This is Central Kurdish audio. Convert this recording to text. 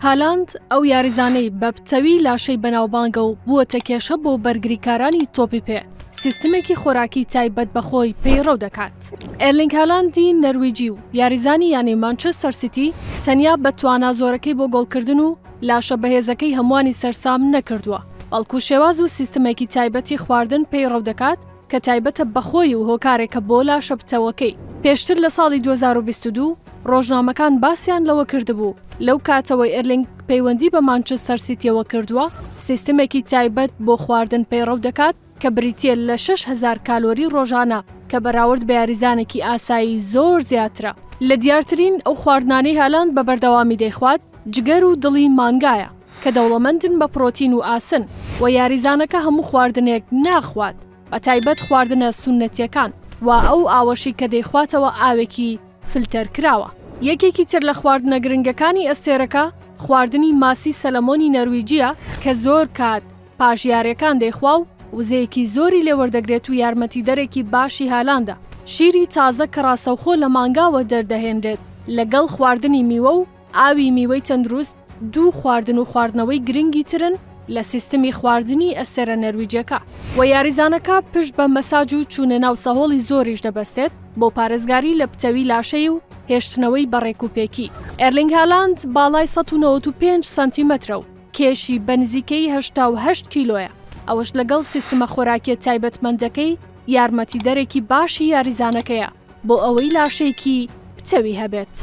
هالاند ئەو یاریزانەی بە پتەوی لاشەی بەناوبانگە و بووەتە کێشە بۆ بەرگریکارانی تۆپی پێ، سیستمێکی خۆراکی تایبەت بە خۆی پەیڕەو دەکات. ئێرلینگ هالاندی نەرویجی و یاریزانی یانەی مانچستەر سیتی تەنیا بە توانا زۆرەکەی بۆ گۆڵکردن و لاشە بەهێزەکەی هەمووانی سەرسام نەکردووە، بەڵکو شێواز و سیستمێکی تایبەتی خواردن پەیڕەو دەکات کە تایبەتە بەخۆی و هۆکارێکە بۆ لاشە پتەوەکەی. پێشتر لە ساڵی 2022 ڕۆژنامەکان باسیان لەوە کردبوو، لەو کاتەوەی ئێرلینگ پەیوەندی بە مانچستەر سیتیەوە کردووە، سیستمێکی تایبەت بۆ خواردن پەیڕەو دەکات کە بریتییە لە 6000 کالۆری ڕۆژانە کە بەراورد بە یاریزانێکی ئاسایی زۆر زیاترە. لە دیارترین ئەو خواردنانەی هالاند بە بەردەوامی دەیخوات، جگەر و دڵی مانگایە کە دەوڵەمەندن بە پڕۆتین و ئاسن، و یاریزانەکە هەموو خواردنێک ناخوات بەتایبەت خواردنە سوننەتیەکان، و ئەو ئاوەشی کە دەیخواتەوە ئاوێکی فلتەر کراوە. یەکێکی تر لە خواردنە گرنگەکانی ئەستێرەکە خواردنی ماسی سەلەمۆنی نەرویجیە کە زۆر کات پاش یاریەکان دەیخوا و وزەیەکی زۆری لێ وەردەگرێت و یارمەتیدەرێکی باشی هالاندە. شیری تازە کە ڕاستەوخۆ لە مانگاوە دەردەهێنرێت لەگەڵ خواردنی میوە و ئاوی میوەی تەندروست دوو خواردن و خواردنەوەی گرنگی ترن لە سیستمی خواردنی ئەستێرە نەرویجیەکە و یاریزانەکە پشت بە مەساج و چوونە ناو سەهۆڵی زۆریش دەبەستێت بۆ پارێزگاری لە پتەوی لاشەی و هێشتنەوەی بە ڕێکوپێکی. ئێرلینگ هالاند باڵای 195 سانتیمەترە و کێشی بە نزیکەیی 88 کیلۆیە، ئەوەش لەگەڵ سیستمە خۆراکیە تایبەتمەندەکەی یارمەتیدەرێکی باشی یاریزانەکەیە بۆ ئەوەی لاشەیەکی پتەوی هەبێت.